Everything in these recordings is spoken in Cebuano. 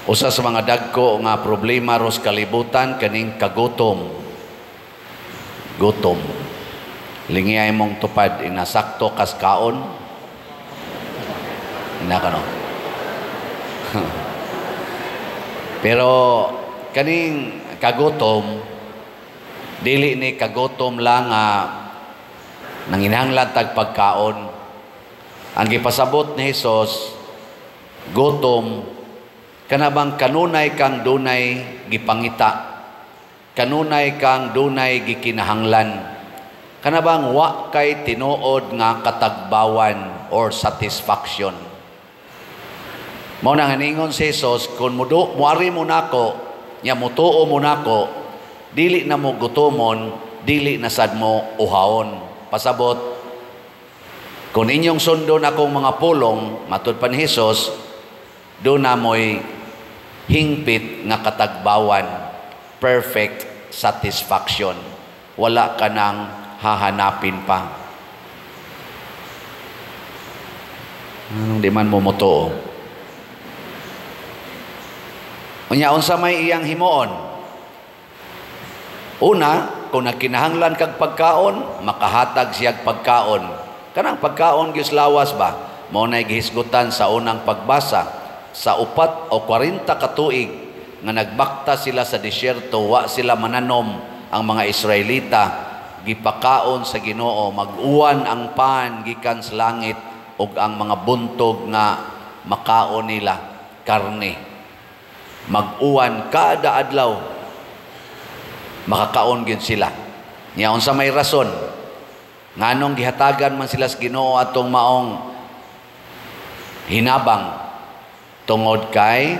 Usa sa mga dagko nga problema ros kalibutan kaning kagutom. Gutom. Lingiyay mong tupad, inasakto kas kaon. Ina ka no? Pero kaning kagutom, dili ni kagutom lang nga nanginahanglan tag pagkaon. Ang gipasabot ni Hesus, gutom kana bang kanunay kang dunay gipangita, kanunay kang dunay gikinahanglan, kana bang wa kay tinuod nga katagbawan or satisfaction. Mao na nga ningon si Hesus, kung muari mo nako, nya mutuo mo nako, dili na mo gutomon, dili na sad mo uhaon. Pasabot, kung inyong sundon akong mga pulong, matud pa ni Hesus, do na mo'y hingpit nga katagbawan, perfect satisfaction. Wala ka nang hahanapin pa. Anong di man mo mutuo? Unya, unsa may iyang himuon? Una, kung nagkinahanglan kag pagkaon, makahatag siyag pagkaon. Kanang pagkaon gyud lawas ba? Mao nay gihisgutan sa unang pagbasa. Sa 40 o 40 ka tuig nga nagbakta sila sa disyerto, wa sila mananom ang mga Israelita, gipakaon sa Ginoo, mag-uwan ang pan gikan sa langit ug ang mga buntog nga makaon nila karne. Mag-uwan kada adlaw, makakaon gyud sila. Nya unsa may rason nganong gihatagan man sila sa Ginoo atong maong hinabang? Tungod kay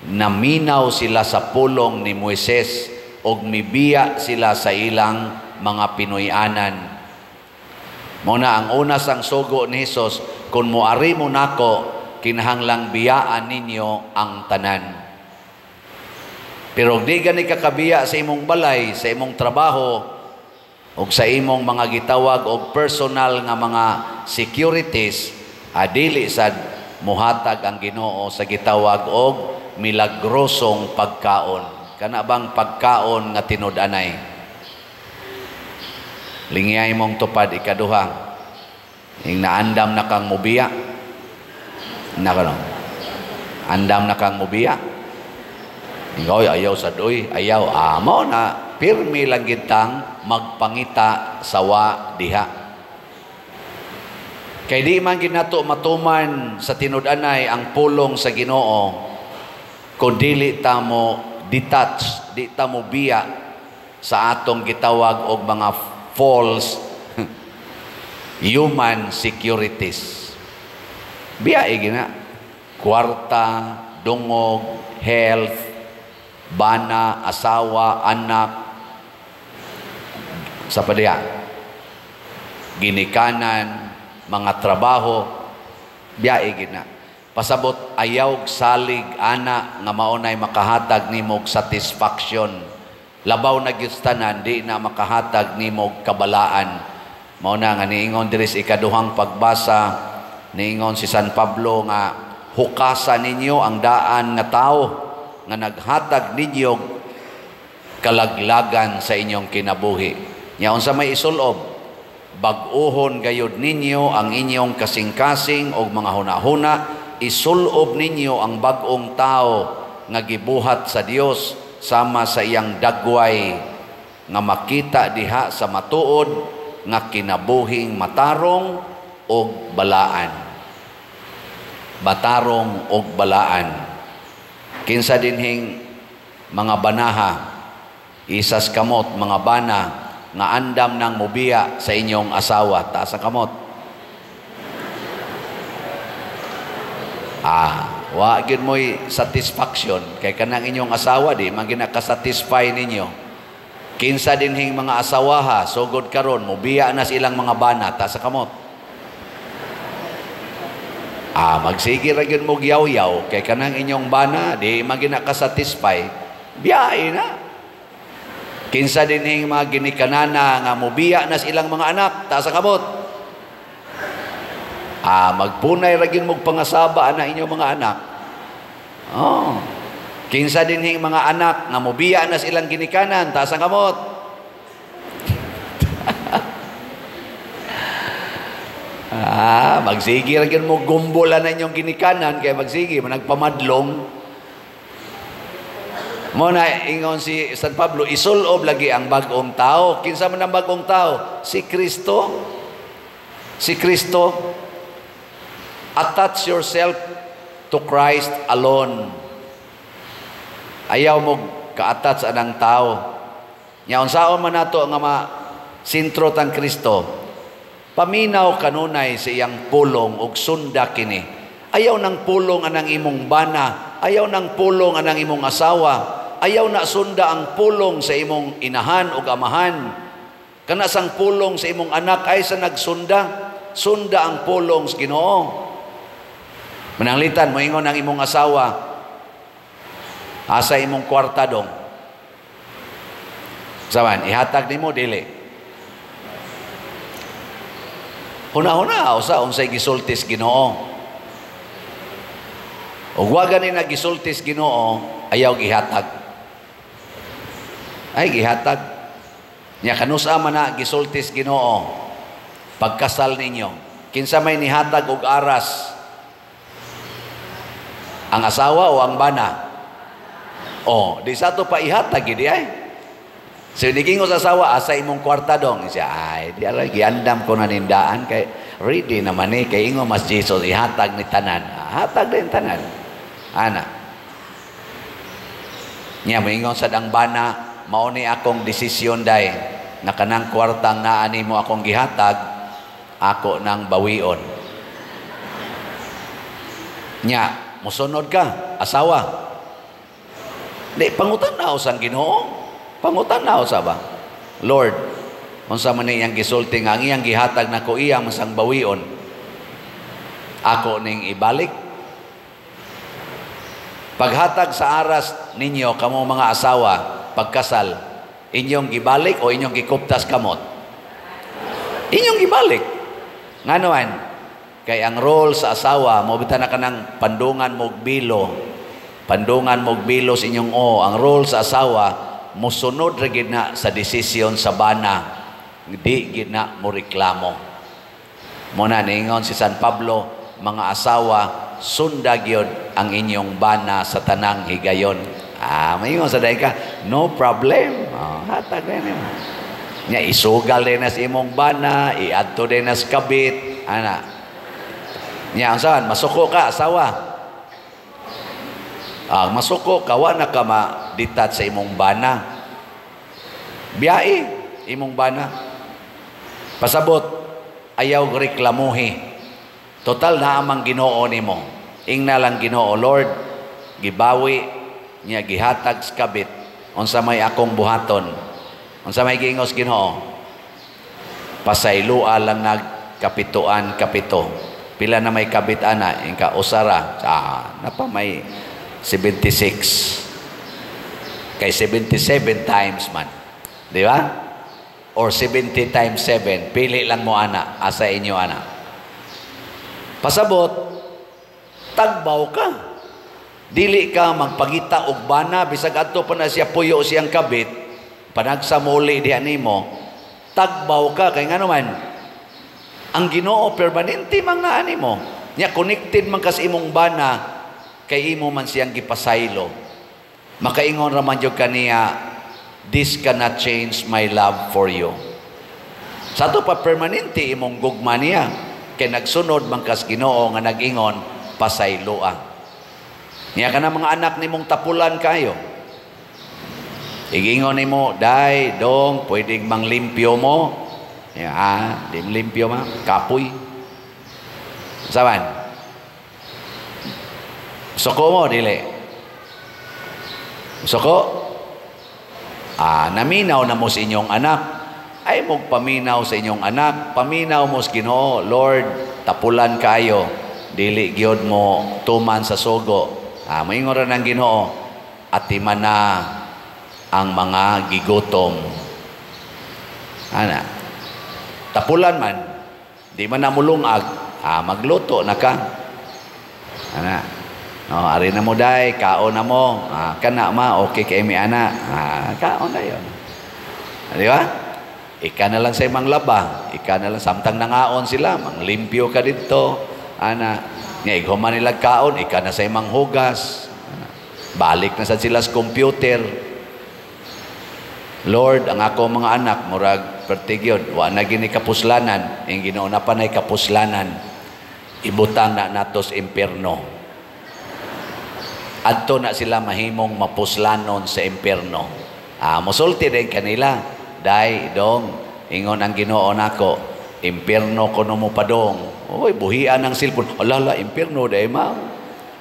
naminaw sila sa pulong ni Moises og mibiya sila sa ilang mga Pinoy-anan. Mao na ang una sang sugo ni Hesus, kung moari mo nako, kinahanglang biyaan ninyo ang tanan. Pero di gani kakabiya sa imong balay, sa imong trabaho, og sa imong mga gitawag og personal nga mga securities, adili sad muhatag ang Ginoo sa gitawag og milagrosong pagkaon. Kana bang pagkaon nga tinud-anay? Lingiyay mong tupad ikaduha. Ing naandam na kang mubiya. Nako no. Andam na kang mubiya. Ingoy, ayaw sa doy, ayaw. Amo na pirmi lang gitang magpangita sawa diha. Kay di man ginato matuman sa tinud-anay ang pulong sa Ginoo kung dili ta mo detach, di ta mo biya sa atong gitawag og mga false human securities. Biya gina. Kwarta, dungog, health, bana, asawa, anak, sa padya, ginikanan, mga trabaho, biyae gina. Pasabot, ayaw salig ana nga maunay makahatag nimog satisfaction. Labaw na gyud tanan, di na makahatag nimog kabalaan. Mao na nga niingon diri sa ikaduhang pagbasa, niingon si San Pablo nga hukasa ninyo ang daan nga tao nga naghatag ninyo kalaglagan sa inyong kinabuhi. Nya unsa may isulob? Bag-uhon gayud ninyo ang inyong kasing-kasing og mga hunahuna, isulob ninyo ang bag-ong tao nga gibuhat sa Dios sama sa iyang dagway nga makita diha sa matuod nga kinabuhing matarong og balaan. Matarong og balaan. Kinsa dinhing mga banaha, isas kamot mga bana nga andam nang mubiya sa inyong asawa, taas ang kamot. Wa gyud mo'y satisfaction kay kanang inyong asawa di man ginakasatisfy ninyo. Kinsa dinhing mga asawaha sugod karon mubiya na sa ilang mga bana, taas ang kamot. Magsige ra gyud mo yaw-yaw kay kanang inyong bana di man ginakasatisfy, biyae na. Kinsa dinhing mga ginikanana nga mubiya na sa ilang mga anak, taas ang kamot. Magpunay ra gyud mog pangasaba ana inyong mga anak. Oh. Kinsa dinhing mga anak nga mobiya na silang ginikanan, taas ang kamot. Ah, magsige ra gyud mo gumbola na inyong ginikanan kay magsige managpamadlong. Mo na ingon si San Pablo, isulob lagi ang bag-ong tao. Kinsa man ang bag-ong tao? Si Kristo. Si Kristo. Attach yourself to Christ alone. Ayaw mo ka-attach anang tao. Nya unsaon man nato nga ma-sentro tang Kristo? Paminaw kanunay sa iyang pulong ug sunda kini. Ayaw nang pulong anang imong bana, ayaw nang pulong anang imong asawa, ayaw na sunda ang pulong sa imong inahan ug amahan. Kana sang pulong sa imong anak ay sa nagsunda, sunda ang pulong sa Ginoo. Mananglitan moingon ang imong asawa, asa imong kwarta dong? Saban, ihatag nimo dili. Huna-huna usa unsay gisultis Ginoo. Ug wa gani nagisultis Ginoo, ayaw gihatag. Ay gihatag. Nya kanusa man na gisultis Ginoo pagkasal ninyo. Kinsa may nihatag og aras? Ang asawa o ang bana? Oh, di sa to pa ihatag gid ay. So nigingo sa asawa, asa imong kwarta dong? Siya, ay, di alay, giandam ko na nindaan kay ready naman ni kay ingo mas Jesus ihatag ni tanan. Hatag din tanan. Ana. Nya moingon sad ang bana, mao ni akong desisyon day na kanang kwartang naa nimo akong gihatag, ako nang bawion. Nya mosunod ka, asawa. Di pangutan-aw sang Ginoo. Pangutan-aw sa ba? Lord, unsa man iyang gisulti nga ang iyang gihatag nako iya man sang bawion, ako ning ibalik. Paghatag sa aras ninyo kamo mga asawa pagkasal, inyong gibalik o inyong gikuptas kamot? Inyong gibalik. Ngano man? Kay ang role sa asawa, mo bitan na kanang pandungan mog bilo. Pandungan mog bilo sa inyong o. Ang role sa asawa, musunod ra gid na sa desisyon sa bana. Di gid na mo reklamo. Mo na niingon si San Pablo, mga asawa, sunda gyud ang inyong bana sa tanang higayon. Ah, maingon sa dahil ka, no problem. Oh, hatag na nimo. Nya isugal din na sa imong bana, iadto din na sa kabit, ana. Nya unsaon, masuko ka asawa. Ah, masuko ka, wa na ka ma-detach sa imong bana. Biyae imong bana. Pasabot, ayaw reklamuhi. Total na amang Ginoo nimo. Ingna lang Ginoo, Lord, gibawi niya gihatag sa kabit. Unsa may akong buhaton? Unsa may giingos Ginoo? Pasaylua lang nagkapituan kapito. Pila na may kabit ana, ingka usara. Ah, napa may 76. Kay 77 times man. Di ba? Or 70 times 7. Pili lang mo ana, asa inyo ana. Pasabot, tagbaw ka. Dili ka magpangita og bana bisag adto pa na siya puyo siyang kabit, panagsa muli diha nimo, tagbaw ka kay ngano man ang Ginoo permanente man naa nimo. Nya connected man ka sa imong bana kay imo man siyang gipasaylo. Makaingon ra man jud kaniya, this cannot change my love for you. Sa ato pa permanente imong gugma niya kay nagsunod man kas Ginoo nga nag-ingon pasayloa. Niya ka na mga anak nimong tapulan kayo. Igingon nimo, day, dong, pwedeng manglimpyo mo. Ya, ah, di limpyo ma, kapoy. Saban? Suko mo, dili. Suko? Ah, naminaw na mo sa inyong anak. Ay magpaminaw sa inyong anak. Paminaw mo sa Ginoo, Lord, tapulan kayo. Dili gyud mo tuman sa sugo. Ah, moingon ra ng Ginoo, atiman na ang mga gigutom. Ana. Tapulan man, di man na mulungag, ah, magluto na ka. Ana. No, ari na mo day, kaon na mo. Ah, kana ma, okay kay mi ana. Ah, kaon na yon. Di ba? Ika na lang sa imang laba, ika na lang samtang nangaon sila, manglimpyo ka dito. Ana, nga ighuman nila kaon, ika na sa imang hugas. Balik na sa sila sa computer. Lord, ang ako mga anak, murag pertigyod, wa na gini kapuslanan, ing Ginoo na pa na'y kapuslanan, ibutang na natos impierno. Adto na sila mahimong mapuslanon sa impierno. Ah, musulti din kanila. Day, dong, ingon ang Ginoo nako, impierno kuno mo padong. Oy, buhian ang cellphone. Ala, la, impierno day ma.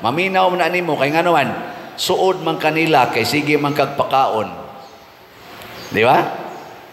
Maminaw man na nimo kay ngano man, suod man kanila kay sige man kag pakaon. Di ba?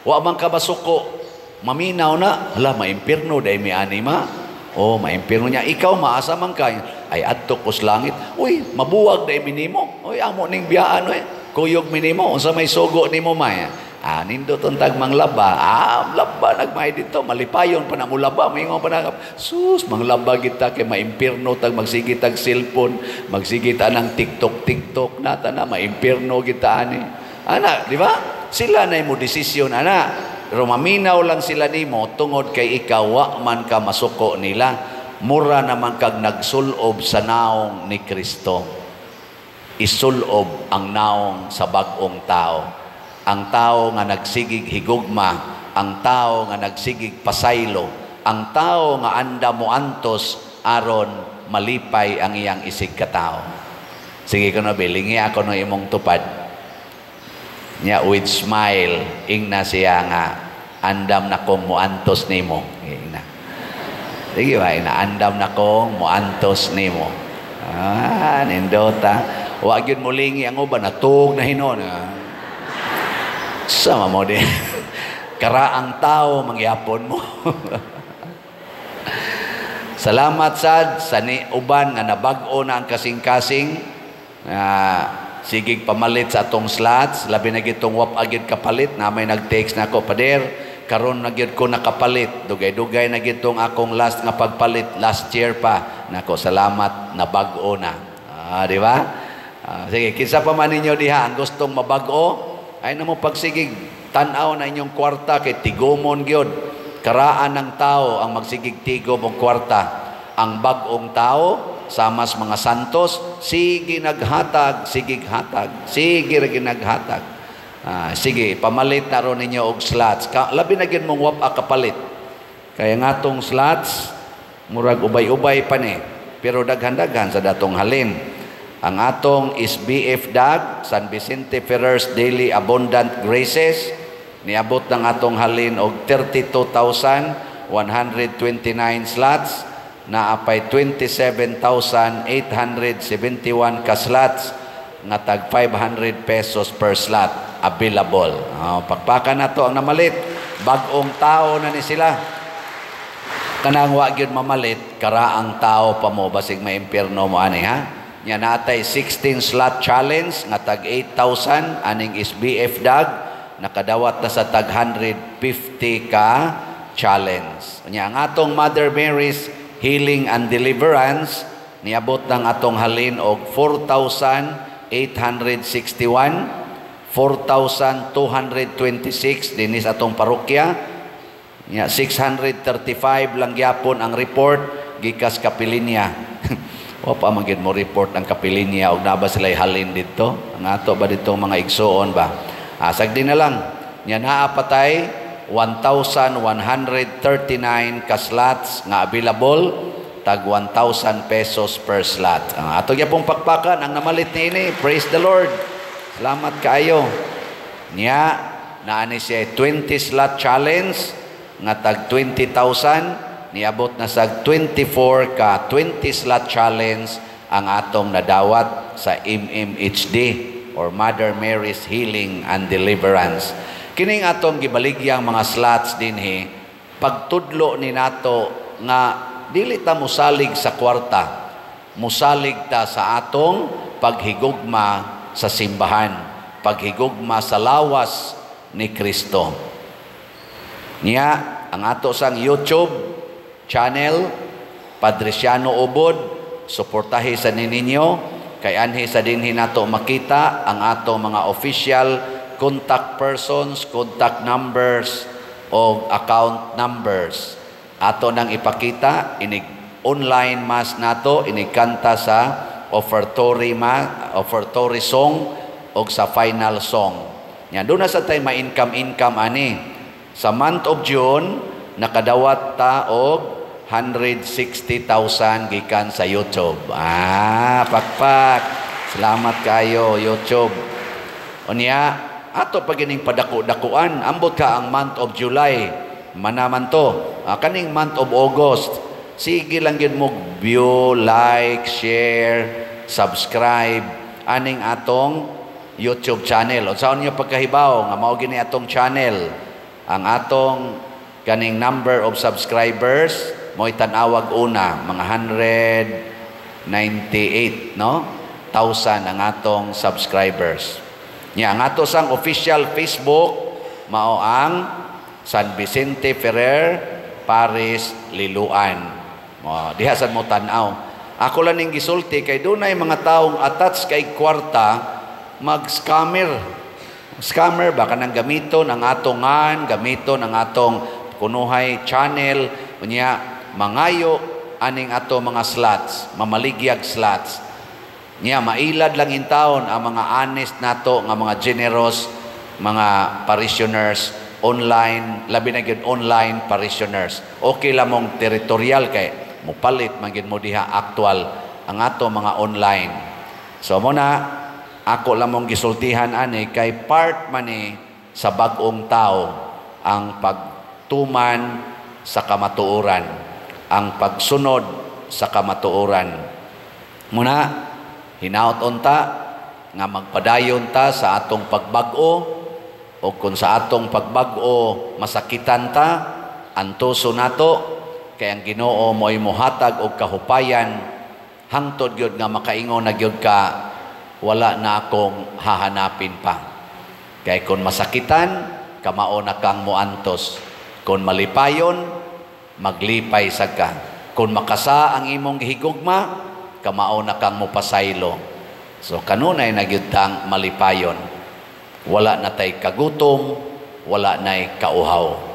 Wa man ka basuko. Maminaw na, hala, maimpierno day mi ani ma. Oh, maimpierno niya. Ikaw maasa man ka. Ay adto ko sa langit. Uy, mabuwag day minimo. Uy, amo ning biyaan oy. Kuyog minimo unsa may sugo nimo may. Ah, nindot untag manglaba. Ah, laba nagmay dito, malipayon pa na mo laba, moingon pa na sus, manglaba kita kay maimpierno tag magsige tag cellphone, magsige ta ng TikTok TikTok na ta na maimpierno kita ani. Ana, di ba? Sila na mo desisyon ana. Pero maminaw lang sila nimo tungod kay ikaw wa man ka masuko nila. Mura naman kag nagsulob sa naong ni Kristo. Isulob ang naong sa bag-ong tao. Ang tao nga nagsigig higugma, ang tao nga nagsigig pasaylo, ang tao nga anda mo antos aron malipay ang iyang isig katao. Sige ko no, bilingi ako no imong tupad. Nya with smile, ingna siya nga andam na kong muantos nimo. Ingna. Sige ba, ingna andam na kong muantos nimo. Ah, nindota. Wa gyud mulingi ang uban, natug na hinon. Ah. Sama mo din. Karaang tao, mangyapon mo. Salamat sad sa ni uban nga nabag-o na ang kasing-kasing nga sigig pamalit sa atong slots, labi na gitong wap agid kapalit na may nag-text na ako, "Pader, karon na gyud ko nakapalit, dugay-dugay na gitong akong last nga pagpalit, last year pa." Nako, salamat nabag-o na. Ah, di ba? Ah, sige, kinsa pa man ninyo diha ang gustong mabag-o, ay na mo pagsigig tan-aw na inyong kwarta kay tigumon gyud. Karaan ng tao ang magsigig tigom og kwarta. Ang bag-ong tao samas mga santos, sige naghatag, sige hatag, sige ra naghatag. Ah, sige, pamalit na ron ninyo og slots. Ka, labi na gyud mong wap kapalit. Kaya nga tong slots, murag ubay-ubay pa ni. Pero daghan-daghan sa datong halin. Ang atong SBF DAG, San Vicente Ferrer's Daily Abundant Graces, niabot ng atong halin og 32,129 slots, naapay 27,871 ka slots nga tag 500 pesos per slot available. Oh, pakpakan na to ang namalit. Bag-ong tao na ni sila. Kanang wa gyud mamalit, karaang tao pa mo basig maimpierno mo ani ha. Nya natay 16 slot challenge nga tag 8,000 aning SBF DAG, nakadawat na sa tag 150 ka challenge. Nya ang atong Mother Mary's Healing and Deliverance, niabot ng atong halin og 4,861, 4,226 dinis atong parokya. Nya 635 lang gyapon ang report gikas Kapilinya. Wa pa man gyud mo report ang Kapilinya og naa ba sila halin didto. Ang ato ba dito mga igsuon ba? Ah, sagdi na lang. Nya naa patay 1,139 ka slots nga available tag 1,000 pesos per slot. Ang ato gyapong pakpakan ang namalit niini. Praise the Lord. Salamat kaayo. Nya naa ni siya 20 slot challenge nga tag 20,000, niabot na sa 24 ka 20 slot challenge ang atong nadawat sa MMHD or Mother Mary's Healing and Deliverance. Kining atong gibaligyang mga slots dinhi, pagtudlo ni nato nga dili ta mosalig sa kwarta, mosalig ta sa atong paghigugma sa simbahan, paghigugma sa lawas ni Kristo. Niya ang ato sang YouTube channel, Padriciano Ubod, suportahi sa ninyo. Kay anhi sa dinhi nato makita ang ato mga official contact persons, contact numbers o account numbers. Ato nang ipakita inig online mass nato, inig kanta sa offertory ma, offertory song o sa final song. Yan, duna sa tay ma-income income ani. Sa month of June, nakadawat ta og 160,000 gikan sa YouTube. Ah, pakpak. Salamat kayo, YouTube. Unya, ato pa gining padako-dakuan. Ambot ka ang month of July. Manaman to. Ah, kaning month of August. Sige lang gyud mo view, like, share, subscribe aning atong YouTube channel. Unsaon niyo pagkahibaw nga mao gini atong channel? Ang atong kaning number of subscribers mo'y tan-awag una mga 198, no, thousand ang atong subscribers. Nya ang ato sang official Facebook mao ang San Vicente Ferrer Parish Liloan. Mo diha sad mo tan-aw. Ako lang ning gisulti kay dunay mga taong attached kay kwarta, mag-scammer. Scammer ba, kanang gamiton ang atong ngan, gamiton ang atong kunuhay channel, unya mangayo aning ato mga slots, mamaligyag slots. Nya mailad lang in taon ang mga honest nato nga mga generous mga parishioners online, labi na gyud online parishioners. Okay lamong territorial kay mupalit man gyud mo diha actual ang ato mga online. So mo na ako lamong gisultihan ani kay part man ni sa bag-ong tao ang pagtuman sa kamatuoran, ang pagsunod sa kamatuoran. Muna, hinaot unta nga magpadayon ta sa atong pagbag-o, o kung sa atong pagbag-o masakitan ta, antuso nato kay ang Ginoo mo'y mohatag og kahupayan hangtod gyud nga makaingon na gyud ka, "Wala na akong hahanapin pa." Kay kung masakitan, kamao na kang moantos. Kung malipayon, maglipay sad ka. Kung makasa ang imong gihigugma, kamao na kang mopasaylo. So kanunay na gyud tang malipayon. Wala na tay kagutom, wala nay kauhaw.